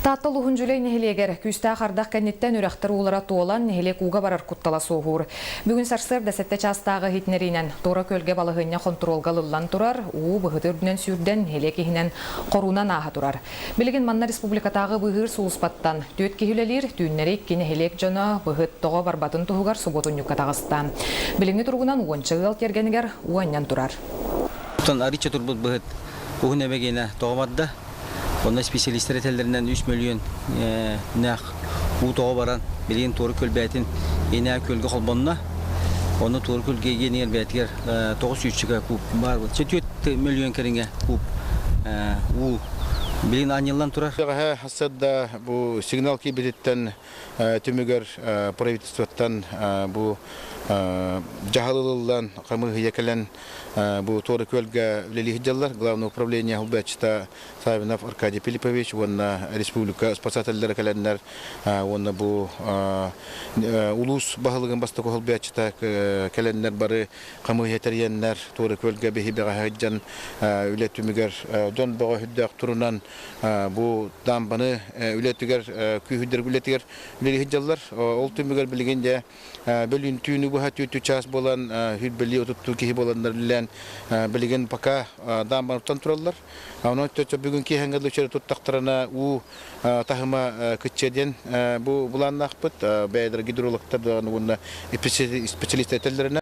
Таатта улууһун Дьүлэй нэһилиэгэр күүстээх ардах кэнниттэн үрэхтэр уулара туолан, нэһилиэк ууга барар куттала суоһуур. Бүгүн сарсыарда сэттэ чаастааҕы иһитиннэриинэн Туора Күөлгэ балаһыанньа хонтуруолга ылыллан турар, уу быһыты үрдүнэн сүүрдэн, нэһилиэк иһинэн хоруунан ааһа турар. Билигин манна республикатааҕы быыһыыр сулууспаттан түөрт киһи үлэлиир, түүннэри икки нэһилиэк дьоно быһыт тоҕо барбатын туһугар субуотунньукка таҕыста. Билиҥҥи туругунан уонча ыал тиэргэнигэр уу анньан турар. Оттон арыычча турбут быһыт уһун эбэгиэнэ тоҕо барда. Онно специалистэр этэллэринэн 3 мөлүйүөн нээх уу тоҕо баран, билигин Туора Күөлбээтин инээ күөлгэ холбонно. Онно Туора Күөлгэ гиэнигэр бэйэтигэр 900 куб баар. 4 мөлүйүөн кэриҥэ куб уу билигин анньыллан турар. Бэҕэһээ сарсыарда бу сигнал киирбититтэн түмүгэр правительствоттан бу дьаһал ылыллан, хамыыһыйа кэлэн бу Туора Күөлгэ үлэлии сылдьаллар. Главное управление холбооччута Савинов Аркадий Филиппович уонна республика спасателлэрэ кэлэннэр уонна бу улуус баһылыгын бастакы холбооччута кэлэннэр бары хамыыһыйа тэрийэннэр Туора Күөлгэ биһи бэҕэһээ сылдьан үлэ түмүгэр дьон бөҕө сүрдээх турунан бу дамбаны үлэтигэр күүһүрдэр үлэтигэр үлэлии сылдьаллар. Ол түмүгэр билигин дьэ бөлүүн түүнү быһа түүтү чаас буолан хүрбэлии отуттуу киһи буоланнар үлэлээн билигин пока дамбаны туттан тураллар. Онон бүгүн киэһэҥҥэ дылы туттахтарына уу таһыма кычча диэн бу былааннаахпыт. Бэйэлэр гидрологтар даҕаны уонна специалистэр этэллэринэн.